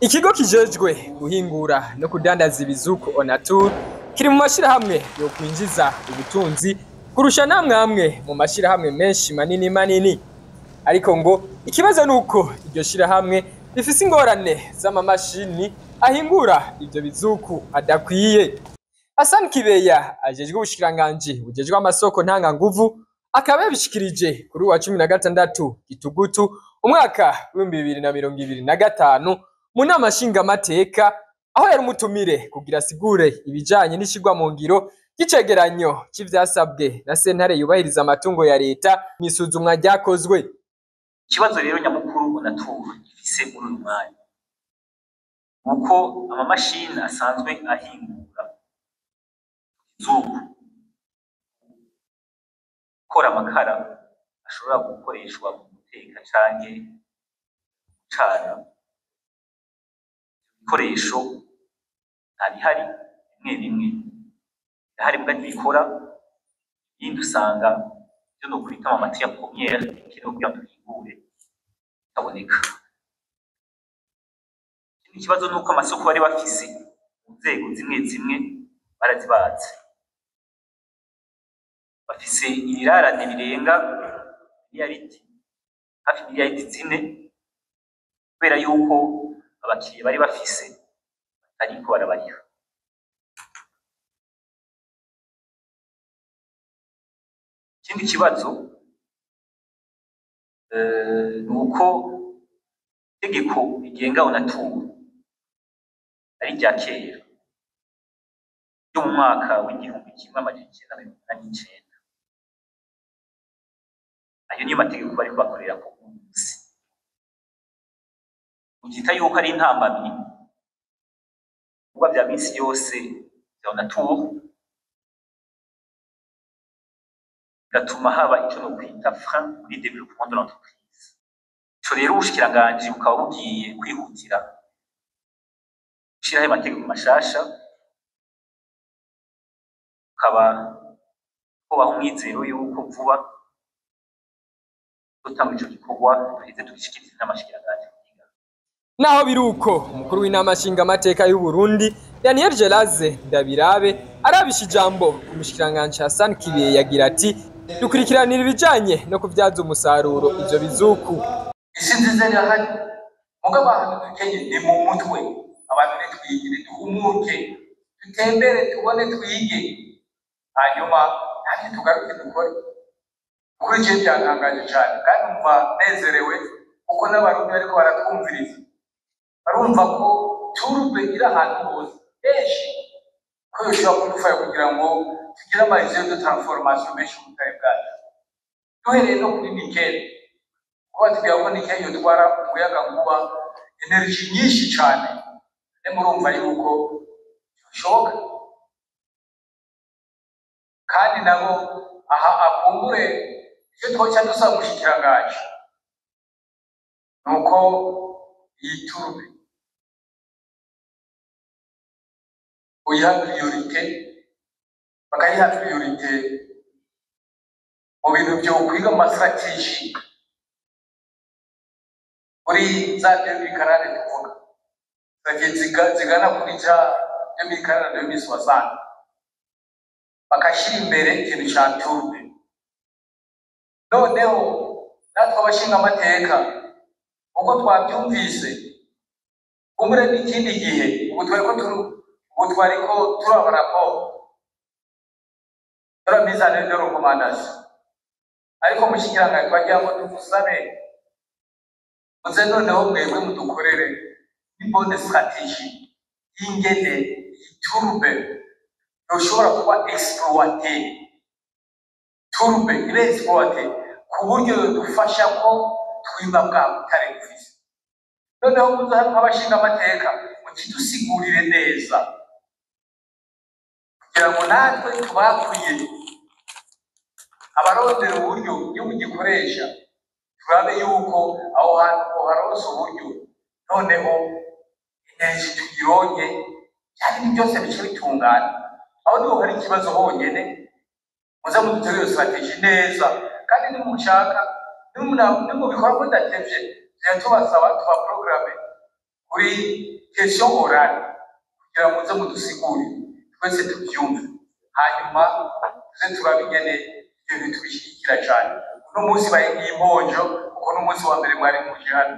Ikigo kijejwe guhingura no kudandaza ibizuku Onatur kiri mu mashirahamwe yo kwinjiza ubutunzi kurusha namwamwe mu mashirahamwe menshi manini manini. Ariko ngo ikibazo nuko iryo shirahamwe rifise ingorane z'amamashini ahingura ivyo bizuku adakwiye. Hassan Kibeya ajejwe ubushikiranganji bujejwe amasoko ntanganguvu akaba yabishikirije kuri uwa 16 Gitugutu umwaka w'2025 mu nama nshingamateka, aho yari umutumire kugira asigure ibijanye n'ishirwa mu ngiro ry'icegeranyo c'ivyasabwe na sentare yubahiriza amatungo ya leta mw'isuzumwa ryakozwe. Ikibazo rero nyamukuru Onatur ifise muri uyu mwanya uko amamashini asanzwe ahingura izuku gukora amakara ashobora gukoreshwa mu guteka canke gucana, ibikoresho ntabihari, bimwe bimwe birahari muga ntibikora, ibindi usanga ivyo nokwita ama matière première bikenewe kugira ngo duhingure bitaboneka. Ikindi kibazo nuko amasoko bari bafise mu nzego zimwe zimwe barazibaze, bafise ibirarane birenga miliyaridi, hafi miliyaridi 4, kubera yuko abakiriya bari bafise batariko barabariha. Ikindi kibazo nuko itegeko rigenga Onatur ari irya kera ryo mu mwaka w'1989. Ayo niyo mategeko bariko bakorerako uyu munsi. Uvyita yuko ari intambamyi kuba vya misi yose vya Onatur, bigatuma haba ico nokwita frein muri développement de l'entreprise. Ico rero ubushikiranganji bukaba bugiye kwihutira gushiraho amategeko mashasha, bukaba hobaho umwizero yuko vuba tuzotangura ico gikorwa duheze tugishikirize inama nshikiranganji. Naho biruko, umukuru w'inama nshingamateka y'u Burundi Daniel Geraze Ndabirabe arabisha ijambo ku mushikiranganji Hassan Kibeya yagira ati: dukurikiranira ibijanye no kuvyaza umusaruro ivyo bizuku. Isi nziza irahari, mugabo ahantu dukenye ni mu mutwe. Abantu nitwigire, duhumuke, dutembere, tubone, twige, hanyuma natwe tugaruke dukore. Kuri je byantangaje cane kandi numva nezerewe kuko n'Abarundi bariko baratwumviriza, barumva ko tourbe iri ahantu hose henshi, ko yoshobora kudufasha kugira ngo tugire ama usines de transformation menshi mu butare bwacu, duhereye no kuri nickel, kuba batubwira ko nickel yotwara umuyagankuba, énergie nyinshi cane. Ne murumva yuko bishoboka, kandi nabo aha akumbure icyo twoca dusaba umushikiranganji nuko iyi tourbe uyiha priorité, bakayiha priorité mu bintu vyo kwiga mu ma stratégies muri za 2040, tuvuga stratégies zigana kuri za 2040, 2060, bakashyira imbere ikintu ca tourbe. Noneho natwe abashinga amateka, uko twabyumvise, kumbure n'ikindi gihe, ubu twariko turaba rapport de la mise en œuvre de recommandation, ariko mushikiranganji twagira ngo tugusabe muze noneho mwebwe mudukorere une bonne stratégie y'ingene iyi tourbe yoshobora kuba exploitée, tourbe ibe exploitée ku buryo yodufasha ko twimba bwa butare dufise. Noneho muze hano nk'abashinga amateka mukidusigurire neza kugira ngo natwe tubakwiye abarondera uburyo iyo mugikoresha, turabe yuko aho hantu haronse uburyo, noneho énergie tuyironke, cyane ibintu byose bice bitungana. Aho niho hari ikibazo honyene. Muze mudutere iyo stratégie neza, kandi nimushaka nimubikora mudatevye, tuja tubasaba tuba programme Kuri question orale kugira muze mudusigure, twese tubyumve, hanyuma tuze turabe ingene ibyo bintu tubishyigikira cyane. Uno munsi baye nk'imponjo, kuko n'umunsi wa mbere mwari muje hano.